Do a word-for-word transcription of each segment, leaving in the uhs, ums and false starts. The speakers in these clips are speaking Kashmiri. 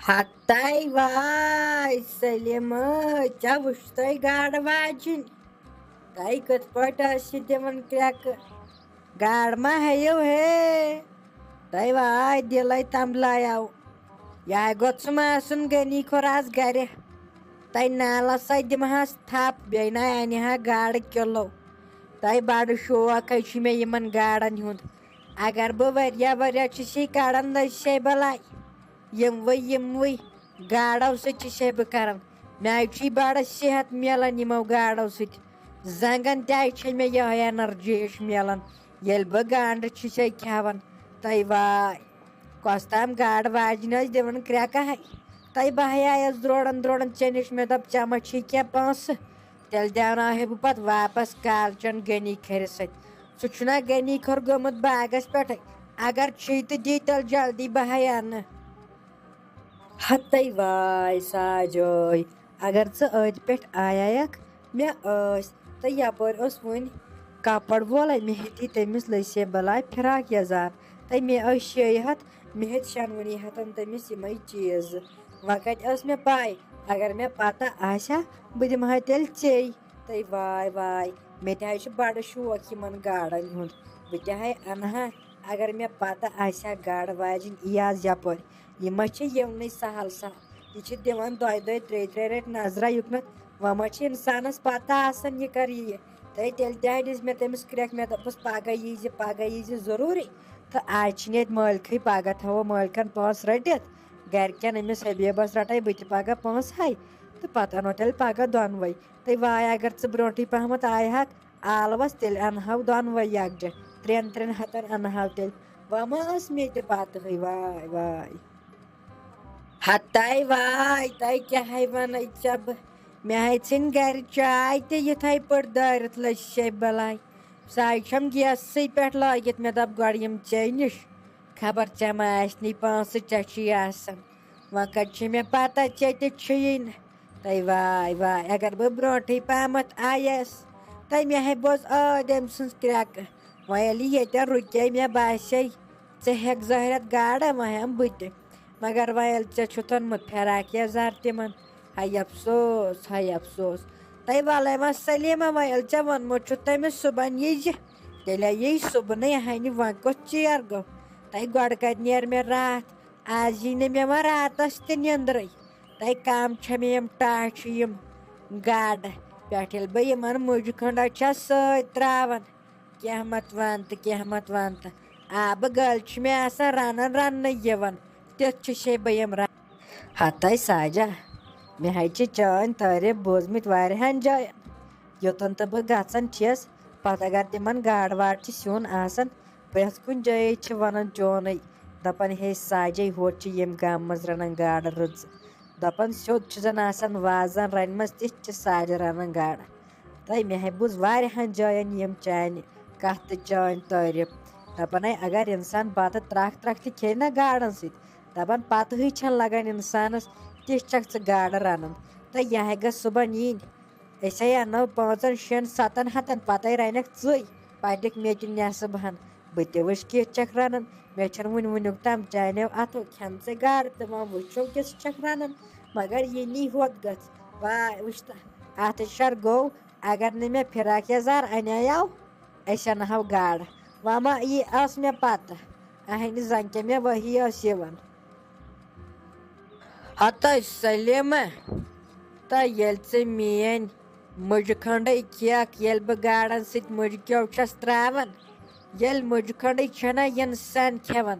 ہتَے واے سلیمہ، ژےٚ وٕچھتَے گاڈٕ واجِنۍ؟ تۄہہِ کِتھ پٲٹھۍ ٲسِو دِوان کرٛٮ۪کہٕ؟ گاڈٕ ما ہیٚیِو ہے؟ تۄہہِ واے دِلَے تنبلایو۔ یہِ گوٚژھ ما آسُن غنی کھوٚر آز گرِ؟ تۄہہِ نالَس سۭتۍ دِمہَس تھپھ، بیٚیہِ نہ اَنہِ ہا گاڈٕ کِلوٗ۔ تۄہہِ بَڑٕ شوق ہے چھُ مےٚ یِمَن گاڈَن ہُنٛد۔ اگر بہٕ واریاہ واریاہ چھُس یہِ کَڑان، نہ چھِ بَلاے۔ یِموٕے یِموٕے گاڈو سۭتۍ چھِ شیبہٕ کران۔ مےٚ چھُے بڑٕ صحت میلان یِمو گاڈو سۭتۍ۔ زنٛگن تہِ چھےٚ مےٚ یِہوٚے انرجی ہِش میلان، ییٚلہِ بہٕ گنٛڈٕ چھُسے کھٮ۪وان۔ تَے واے، کۄس تام گاڈٕ واجنہِ ٲس دِوان کرٛٮ۪کہٕ ہے۔ تَے بہٕ ہے آیس درٛوڈان درٛوڈان ژےٚ نِش، مےٚ دوٚپ، ژےٚ ما چھی کینٛہہ پونٛسہٕ؟ تیٚلہِ دیٛاوناوہے بہٕ پتہٕ واپس کالچن غنی کھرِ سۭتۍ۔ سُہ چھُنا غنی کھوٚر گوٚمُت باغس پٮ۪ٹھے؟ اگر چھُے تہٕ دی تیٚلہِ جلدی، بہٕ ہے انہٕ۔ ہتَے واے ساجٲے، اگر ژٕ أتھۍ پٮ۪ٹھ آیایکھ، مےٚ ٲسۍ تہٕ یپٲرۍ اوس وُنہِ کپر وولے، مےٚ ہیٚتی تٔمِس لٔسے بلاے فراق یزار، تہٕ مےٚ ٲسۍ شیٚیہِ ہتھ، مےٚ ہیٚتۍ شٮ۪نوٕنی ہتن تٔمِس یِمے چیٖز۔ وۄنۍ کتہِ ٲس مےٚ پاے؟ اگر مےٚ پتہ آسہِ ہا، بہٕ دِمہٕ ہا تیٚلہِ ژے۔ تہٕ واے واے، مےٚ تہِ حظ چھُ بڑٕ شوق یِمن گاڈن ہُنٛد۔ بہٕ تہِ ہے انہٕ ہا، اگر مےٚ پتہ آسہِ ہا گاڈٕ واجِنۍ یی آز یپٲرۍ۔ یِم ما چھِ یِونٕے سہل سہل۔ یہِ چھِ دِوان دۄیہِ دۄیہِ ترٛیٚیہِ ترٛیٚیہِ رٮ۪تھۍ نظرا یُکنتھ۔ وۄنۍ ما چھِ انسانس پتہ آسان یہِ کر یِیہِ۔ تہٕ تیٚلہِ تہِ حظ دِژ مےٚ تٔمِس کرٛٮ۪کھ، مےٚ دوٚپُس، پگاہ ییٖزِ، پگاہ ییٖزِ ضروٗرٕے۔ تہٕ آز چھِنہٕ ییٚتہِ مٲلکھٕے، پگاہ تھاوو مٲلکن پونٛسہٕ رٔٹِتھ۔ گرِکٮ۪ن أمِس حبیبس رٹے بہٕ تہِ پگاہ پونٛسہٕ ہے۔ تہٕ پتہٕ انو تیٚلہِ پگاہ دۄنوَے۔ تہٕ واے، اگر ژٕ برونٛٹھٕے پہمتھ آیہِ ہاکھ آلوس، تیٚلہِ انہو دۄنوَے یکجا، ترٛٮ۪ن ترٛٮ۪ن ہتن انہو تیٚلہِ۔ وۄنۍ ما ٲس مےٚ تہِ پتہٕے، واے واے۔ ہتَے واے، تۄہہِ کیٛاہ ہے ونَے ژےٚ بہٕ؟ مےٚ ہے ژھٕنۍ گرِ چاے تہِ یِتھَے پٲٹھۍ دٲرِتھ لٔج سے بلاے۔ سۄ ہے چھَم گیسسٕے پٮ۪ٹھ لٲگِتھ، مےٚ دوٚپ گۄڈٕ یِم ژےٚ نِش، خبر ژےٚ ما آسنی پونٛسہٕ، ژےٚ چھُے آسان۔ وۄنۍ کَتہِ چھِ مےٚ پَتہ ژےٚ تہِ چھُیی نہٕ۔ تَے واے واے، اگر بہٕ برونٛٹھٕے پہمتھ آیس، تَے مےٚ ہے بوز ٲدۍ أمۍ سٕنٛز کرٛٮ۪کہٕ۔ وۄنۍ ییٚلہِ ییٚتٮ۪ن رُکے، مےٚ باسے، ژٕ ہٮ۪کھ زٲہرٮ۪تھ گاڈٕ، وۄنۍ ہٮ۪مہٕ بہٕ تہِ۔ مگر وۄنۍ ییٚلہِ ژےٚ چھُتھ اوٚنمُت فراق یزار تِمن، ہاے افسوس، ہاے افسوس۔ تَے وَلَے وۄنۍ سلیمہ، وۄنۍ ییٚلہِ ژےٚ ووٚنمُت چھُ تٔمِس صُبحن یی زِ، تیٚلہِ یی صُبحنٕے، ہَنہِ وۄنۍ کۄس ژیر گوٚو؟ تَے گۄڈٕ کَتہِ نیرِ مےٚ راتھ؟ آز یی نہٕ مےٚ وۄنۍ راتس تہِ نیندرٕے۔ تَے کم چھےٚ مےٚ یِم ٹاٹھۍ یِم گاڈٕ پٮ۪ٹھ، ییٚلہِ بہٕ یِمن مُجہِ کھنڈا چھَس سۭتۍ تراوان۔ کینٛہہ مت وَن تہٕ کینٛہہ مت وَن تہٕ آبہٕ گٔلۍ چھِ مےٚ آسان رَنان رَننٕے یِوان، تیُتھ چھِ شے بہٕ یِم رَ-، ہتَے ساجا، مےٚ حظ چھِ چٲنۍ تعریٖف بوٗزمٕتۍ واریاہَن جایَن۔ یوٚتَن تہٕ بہٕ گژھان چھَس، پَتہٕ اگر تِمَن گاڈٕ واڈٕ چھِ سیُن آسان، پرٛٮ۪تھ کُنہِ جایے چھِ وَنان چونٕے، دَپان، "ہے ساجے، ہورٕ چھِ ییٚمہِ گامہٕ منٛز رَنان گاڈٕ رٕژٕ۔" دَپان، "سیوٚد چھِ زَن آسان وازَن رَنِمَژٕ، تِتھۍ چھِ ساجہِ رَنان گاڈٕ۔" تہٕ مےٚ ہے بوٗز واریاہَن جایَن یِم چانہِ کَتھٕ تہٕ چٲنۍ تعریٖف۔ دَپان ہے، اگر اِنسان بَتہٕ ترٛکھ ترٛکھ تہِ کھیٚیہِ نہ گاڈَن سۭتۍ، دَپان پَتہٕ ہٕے چھَنہٕ لَگان اِنسانَس، تِژھ چھَکھ ژٕ گاڈٕ رَنان۔ تہٕ یہِ ہے گٔژھ صُبحن یِنۍ۔ أسۍ ہے اَنو پانٛژَن، شٮ۪ن، سَتَن ہَتَن، پَتَے رَنَکھ ژٕے، پَتہٕ دِکھ مےٚ تہِ نٮ۪صٕب ہَن۔ بہٕ تہِ وٕچھِ کِژھ چھَکھ رَنان۔ مےٚ چھَنہٕ وٕنہِ وٕنیُک تام چانیو اَتھو کھٮ۪مژٕے گاڈٕ، تہٕ وۄنۍ وٕچھو کِژھ چھَکھ رَنان۔ مگر یہِ نی ہوٚت گٔژھ۔ واے، وٕچھ تہٕ، اَتھ شَر گوٚو، اگر نہٕ مےٚ فراق یَزار اَنییو، أسۍ اَنہو گاڈٕ۔ وۄنۍ ما یی ٲس مےٚ پَتہ، اَہَنہِ زَنہِ کیٛاہ مےٚ ؤہی ٲس یِوان۔ ہتَے سلیمہ، تہٕ ییٚلہِ ژٕ میٲنۍ مُجہِ کھنڈٕے کھیٚکھ، ییٚلہِ بہٕ گاڈن سۭتۍ مُجہِ کیٚو چھَس تراوان، ییٚلہِ مُجہِ کھنڈٕے چھَنا اِنسان کھٮ۪وان،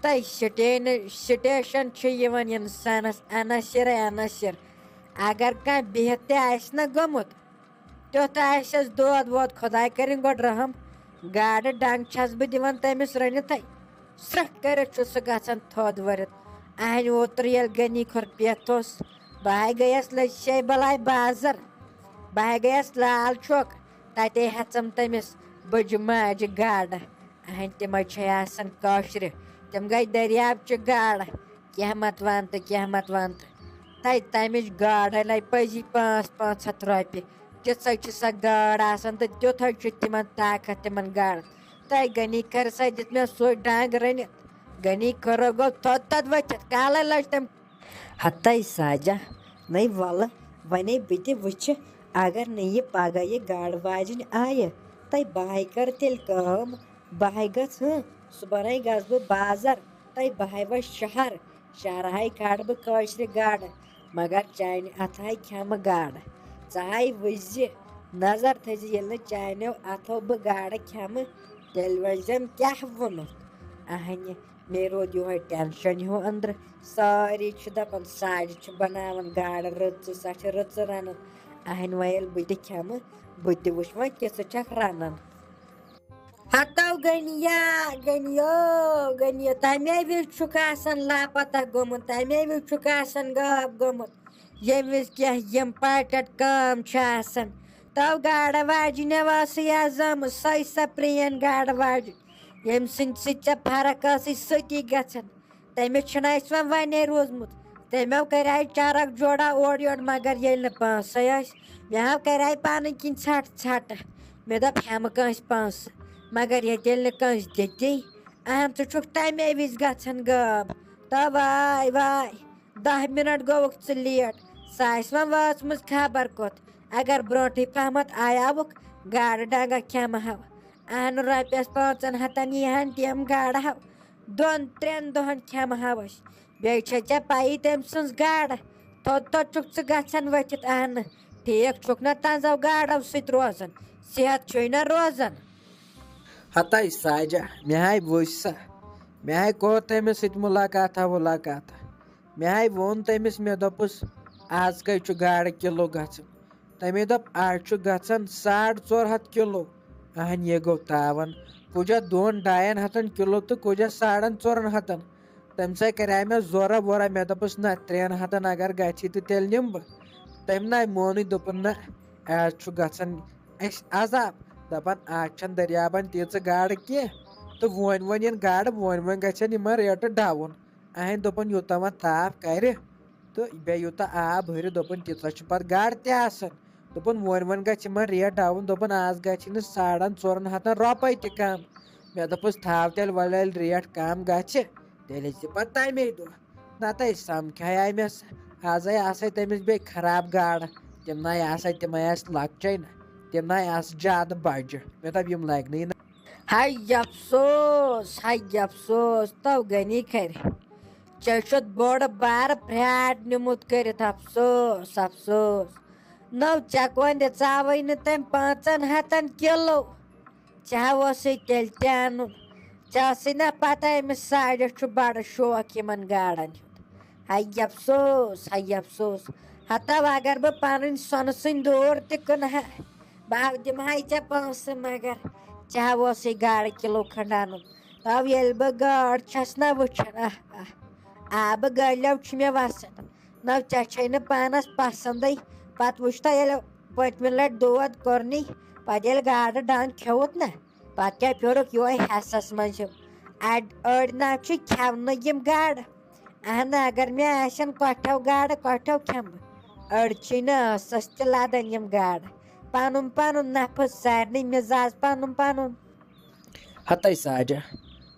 تہٕ سٹین-، سٹیشن چھُ یِوان اِنسانس عناصرے عناصر۔ اگر کانٛہہ بِہِتھ تہِ آسہِ نہ گوٚمُت، تیُتھ آسٮ۪س دود وود، خۄداے کٔرِنۍ گۄڈٕ رحم۔ گاڈٕ ڈنٛگ چھَس بہٕ دِوان تٔمِس رٔنِتھٕے۔ سرٛکھ کٔرِتھ چھُ سُہ گژھان تھوٚد ؤرِتھ۔ اَہَنہِ اوترٕ ییٚلہِ غنی کھۄر پٮ۪تھ اوس، بہٕ ہاے گٔیَس لٔژھِ شے بلاے بازر۔ بہٕ ہاے گٔیَس لال چوک۔ تَتے ہٮ۪ژٕم تٔمِس بٕجہِ ماجہِ گاڈٕ۔ اَہَنہِ تِمَے چھے آسان کٲشرِ۔ تِم گٔے دٔریاب چہِ گاڈٕ۔ کینٛہہ مت وَن تہٕ کینٛہہ مت وَن تہٕ۔ تَے تَمِچ گاڈٕ لَے پٔزی پانٛژھ، پانٛژھ ہَتھ رۄپیہِ۔ تِژھے چھِ سۄ گاڈ آسان تہٕ تیُتھے چھُ تِمن طاقت، تِمن گاڈن۔ تہٕ غنی کھرِ سۭتۍ دیُت مےٚ سُے ڈنگ رٔنِتھ۔ غنی کھرو گوٚو تھوٚد تھوٚد ؤتھِتھ، کالے لٔج تٔمۍ ہتے ساجہ، نَے وَلہٕ، وَنے بہٕ تہِ وٕچھِ، اگر نہٕ یہِ پگاہ یہِ گاڈٕ واجِنۍ آیہِ، تَے بہٕ ہاے کَرٕ تیٚلہِ کٲم، بہٕ ہاے گژھٕ، ہٕنٛہ، صُبحَن ہاے گژھٕ بہٕ بازر، تَے بہٕ ہاے وَسہٕ شہر، شہرٕ ہاے کھارٕ بہٕ کٲشرِ گاڈٕ، مگر چانہِ اَتھٕ ہاے کھٮ۪مہٕ گاڈٕ۔ ژٕ ہاے وٕچھزِ، نظر تھٲیزِ، ییٚلہِ نہٕ چانیو اَتھو بہٕ گاڈٕ کھٮ۪مہٕ، تیٚلہِ ؤنۍزٮ۪م کیٛاہ ووٚنُتھ۔ اَہنہِ، مےٚ روٗد یِہوٚے ٹٮ۪نشَن ہیوٗ أنٛدرٕ۔ سٲری چھِ دَپان، ساجہِ چھِ بَناوان گاڈٕ رٕژٕ، سۄ چھِ رٕژٕ رَنان۔ اَہَنہِ وۄنۍ ییٚلہِ بہٕ تہِ کھٮ۪مہٕ، بہٕ تہِ وٕچھِ وۄنۍ کِژھٕ چھَکھ رَنان۔ ہَتو غنیہ، غنیو، غنیو، تَمے وِزِ چھُکھ آسان لاپتہ گوٚمُت، تَمے وِزِ چھُکھ آسان غٲب گوٚمُت، ییٚمہِ وِزِ کینٛہہ important کٲم چھِ آسان۔ تو گاڈٕ واجِنۍ ٲسٕے آز آمٕژ، سۄے سۄ پرٛٲنۍ گاڈٕ واجِنۍ۔ ییٚمہِ سٕنٛدِ سۭتۍ ژےٚ فرق ٲسٕے سۭتی گژھان، تٔمِس چھُنہٕ اَسہِ وۄنۍ وَنے روٗزمُت۔ تٔمۍ ہاو کَرے چرکھ جوڑا اورٕ یورٕ، مگر ییٚلہِ نہٕ پونٛسَے ٲسۍ، مےٚ ہاو کَرے پَنٕنۍ کِنۍ ژھَٹہٕ ژھَٹہٕ۔ مےٚ دوٚپ، ہٮ۪مہٕ کٲنٛسہِ پونٛسہٕ، مگر ییٚتہِ ییٚلہِ نہٕ کٲنٛسہِ دِتی، اہم، ژٕ چھُکھ تَمے وِزِ گژھان غٲب۔ تہٕ واے واے، دَہ مِنَٹ گوٚوُکھ ژٕ late۔ سۄ آسہِ وۄنۍ وٲژمٕژ خبر کوٚت۔ اگر برونٛٹھٕے پہمتھ آیاوُکھ، گاڈٕ ڈنگہ کھٮ۪مہٕ ہاو۔ اہن، رۄپیس پانٛژن ہتن یی ہن تِم گاڈٕ ہاو۔ دۄن ترٛٮ۪ن دۄہن کھٮ۪مہٕ ہاو أسۍ۔ بیٚیہِ چھےٚ ژےٚ پَیی تٔمۍ سٕنٛز گاڈٕ۔ توٚت توٚت چھُکھ ژٕ گژھان ؤتھِتھ اہنہٕ۔ ٹھیٖک چھُکھ نہ تنٛزو گاڈو سۭتۍ روزان؟ صحت چھُے نہ روزان؟ ہتاے ساجہ، مےٚ ہاے وٕچھ سا، مےٚ ہاے کوٚر تٔمِس سۭتۍ مُلاقاتہ وُلاقاتہ۔ مےٚ ہاے ووٚن تٔمِس، مےٚ دوٚپُس، آز کٔہۍ چھُ گاڈٕ کِلوٗ گژھان؟ تٔمۍ دوٚپ، آز چھُ گژھان ساڑ ژور ہتھ کِلوٗ۔ اہن، یہِ گوٚو تاوان۔ کُجا دۄن ڈاین ہتن کِلوٗ تہٕ کُجا ساڑن ژورن ہتن۔ تٔمۍ سا کریٛاے مےٚ زورہ وورہ، مےٚ دوٚپُس، نہ، ترٛٮ۪ن ہتن اگر گژھی تہٕ تیٚلہِ نِمہٕ بہٕ۔ تٔمۍ نہ مونُے، دوٚپُن، نہ، آز چھُ گژھان اَسہِ عذاب۔ دَپان، آز چھَنہٕ دٔریابَن تیٖژٕ گاڈٕ کینٛہہ۔ تہٕ وۄنۍ وۄنۍ یِن گاڈٕ، وۄنۍ وۄنۍ گژھن یِمَن ریٹہٕ ڈاوُن۔ اَہَنۍ دوٚپُن، یوٗتاہ وۄنۍ تاپھ کَرِ تہٕ بیٚیہِ یوٗتاہ آب ہُرِ، دوٚپُن، تیٖژاہ چھِ پَتہٕ گاڈٕ تہِ آسان۔ دوٚپُن، وۄنۍ وۄنۍ گژھِ یِمَن ریٹ ڈاوُن۔ دوٚپُن، آز گژھِ نہٕ ساڑَن ژورَن ہَتَن رۄپَے تہِ کَم۔ مےٚ دوٚپُس، تھاو تیٚلہِ، وَلہٕ ییٚلہِ ریٹ کَم گژھِ، تیٚلہِ یِژِ پَتہٕ تَمے دۄہ۔ نَتہٕ سَمکھے مےٚ سُہ۔ آزَے آسَے تٔمِس بیٚیہِ خراب گاڈٕ۔ تِم نَے آسَے، تِمَے آسہٕ لۄکچے نہ۔ تِم نَے آسہٕ زیادٕ بَجہِ۔ مےٚ دوٚپ، یِم لَگہِ نہٕ یہِ نہ۔ ہاے افسوس، ہاے افسوس، تو غنی کھرِ۔ ژےٚ چھُتھ بوٚڑ بارٕ پھرٛاٹ نیوٗمُت کٔرِتھ، افسوس، افسوس۔ نو ژےٚ کونٛدِ ژاوٕے نہٕ تٔمۍ پانٛژن ہَتن کِلوٗ۔ ژےٚ ہا اوسُے تیٚلہِ تہِ اَنُن۔ ژےٚ ٲسٕے نہ پَتہ أمِس ساڑِ چھُ بَڑٕ شوق یِمَن گاڈَن ہُنٛد۔ ہاے افسوس، ہاے افسوس۔ ہتو اگر بہٕ پَنٕنۍ سۄنہٕ سٕنٛدۍ دوٗر تہِ کٕنہٕ ہا، بہٕ ہا دِمہٕ ہاے ژےٚ پونٛسہٕ، مگر ژےٚ ہا اوسُے گاڈٕ کِلوٗ کھنٛڈ اَنُن۔ تَو ییٚلہِ بہٕ گاڈ چھَس نہ وٕچھان، آہ، آہ، آبہٕ گلیو چھُ مےٚ وَسان۔ نہ ژےٚ چھے نہٕ پانَس پَسنٛدٕے۔ پَتہٕ وٕچھ تہ ییٚلہِ پٔتمہِ لَٹہِ دود کوٚرنٕے، پَتہٕ ییٚلہِ گاڈٕ ڈنٛگ کھیوٚوُتھ نہ، پَتہٕ کیٛاہ پھیورُکھ یِہوٚے حصَس منٛز ہیوٚن۔ اَڑِ-، أڑۍ نہ چھِ کھٮ۪ونہٕ یِم گاڈٕ۔ اہنہٕ، اگر مےٚ آسن کۄٹھٮ۪و گاڈٕ، کۄٹھٮ۪و کھٮ۪مہٕ بہٕ۔ أڑۍ چھِی نہٕ ٲسَس تہِ لَدان یِم گاڈٕ۔ پَنُن پَنُن نفس، سارنٕے مِزاز پَنُن پَنُن۔ ہَتَے ساجہ،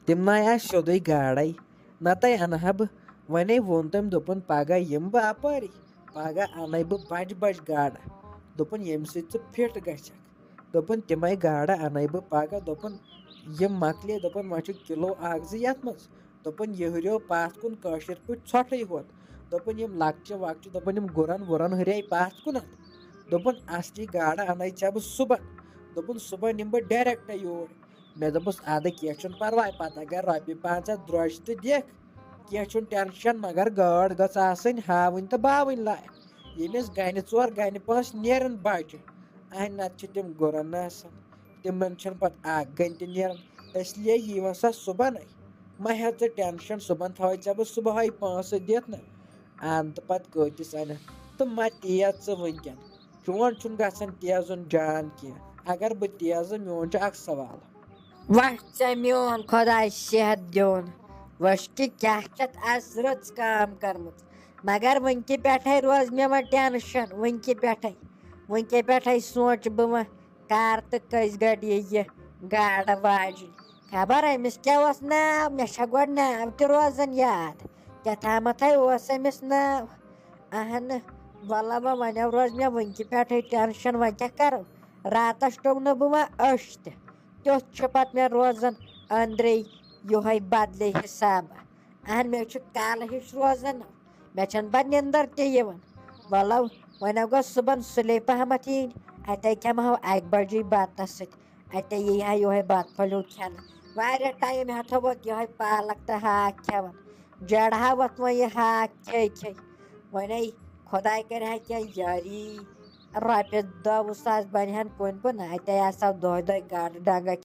تِم نَے آسہٕ سیوٚدُے گاڈَے۔ نَتَے اَنہٕ ہا بہٕ۔ وَنے ووٚن تٔمۍ، دوٚپُن، پَگاہ یِمہٕ بہٕ اَپٲری، پَگاہ اَنَے بہٕ بَجہِ بَجہِ گاڈٕ۔ دوٚپُن، ییٚمہِ سۭتۍ ژٕ فِٹ گژھکھ۔ دوٚپُن، تِمَے گاڈٕ اَنَے بہٕ پَگاہ۔ دوٚپُن، یِم مۄکلے، دوٚپُن، وۄنۍ چھُ کِلوٗ اَکھ زٕ یَتھ منٛز۔ دوٚپُن، یہِ ہُریو پَتھ کُن کٲشِر پٲٹھۍ ژھۄٹھٕے ہوت۔ دوٚپُن، یِم لۄکچہِ وۄکچہِ، دوٚپُن، یِم گُرَن وُرَن ہُرے پَتھ کُنَتھ۔ دوٚپُن، اَصلی گاڈٕ اَنَے ژےٚ بہٕ صُبحن۔ دوٚپُن، صُبحن یِمہٕ بہٕ direct یور۔ مےٚ دوٚپُس، اَدٕ کینٛہہ چھُنہٕ پَرواے، پَتہٕ اگر رۄپیہِ پانٛژھ ہَتھ درٛوجہِ تہِ دِکھ، کینٛہہ چھُنہٕ tension، مگر گٲڈ گٔژھ آسٕنۍ ہاوٕنۍ تہٕ باوٕنۍ لایق، ییٚمِس گَنہِ ژور گَنہِ پانٛژھ نیرَن بَچہِ۔ اَہَنۍ نَتہٕ چھِ تِم گُرَن آسان، تِمَن چھَنہٕ پَتہٕ اَکھ گَنہِ تہِ نیران۔ اس لیے یی وۄنۍ سۄ صُبحَنَے۔ مہ ہےٚ ژٕ tension، صُبحَن تھاوَے ژےٚ بہٕ صُبحٲے پونٛسہٕ دِتھ نہ۔ اَنہٕ تہٕ پَتہٕ کۭتِس اَنَکھ۔ تہٕ مہ تیز ژٕ وٕنکٮ۪ن۔ چون چھُنہٕ گژھان تیزُن جان کینٛہہ۔ اگر بہٕ تیزٕ، میون چھُ اکھ سوال۔ وۄنۍ ژےٚ میون خۄداے صحت دیُن۔ وٕچھ کہِ کیٛاہ چھَتھ آز رٕژ کٲم کٔرمٕژ۔ مگر وٕنکہِ پٮ۪ٹھَے روز مےٚ وۄنۍ tension، وٕنکہِ پٮ۪ٹھَے۔ وٕنکہِ پٮ۪ٹھَے سونٛچہٕ بہٕ وۄنۍ کَر تہٕ کٔژِ گَڑِ یہِ یہِ گاڈٕ واجِنۍ۔ خبر أمِس کیٛاہ اوس ناو، مےٚ چھےٚ گۄڈٕ ناو تہِ روزان یاد۔ کیٛاہ تامَتھَے اوس أمِس ناو۔ اَہنہٕ، وَلہٕ وۄنۍ، وۄنۍ روزِ مےٚ وٕنکہِ پٮ۪ٹھَے ٹٮ۪نشَن، وۄنۍ کیٛاہ کَرو؟ راتَس ٹوٚو نہٕ بہٕ وۄنۍ أچھ تہِ۔ تیُتھ چھُ پَتہٕ مےٚ روزان أنٛدرَے یِہوٚے بدلے حِساب۔ اَہن، مےٚ چھُ کالہٕ ہِش روزان، مےٚ چھَنہٕ پَتہٕ نِندٕر تہِ یِوان۔ وَلہٕ، وۄنۍ گوٚو صُبحن سُلے پَہمَتھ یِنۍ، اَتے کھٮ۪مہٕ ہاو اَکہِ بَجہِ بَتَس سۭتۍ۔ اَتے یی ہا یِہوٚے بَتہٕ پھوٚلیو کھٮ۪نہٕ۔ واریاہ ٹایم ہٮ۪تھ ووت یِہوٚے پالک تہٕ ہاکھ کھٮ۪وان۔ جیڑٕ ہا ووت وۄنۍ یہِ ہاکھ کھے کھے۔ وۄنۍ ہے خۄداے کَرِ ہا کینٛہہ یٲری، رۄپیَس دَہ وُہ ساس بَنہِ ہَن کُنہِ کُن، اَتے آسہٕ ہاو دۄہَے دۄہَے گاڈٕ ڈَنٛگہ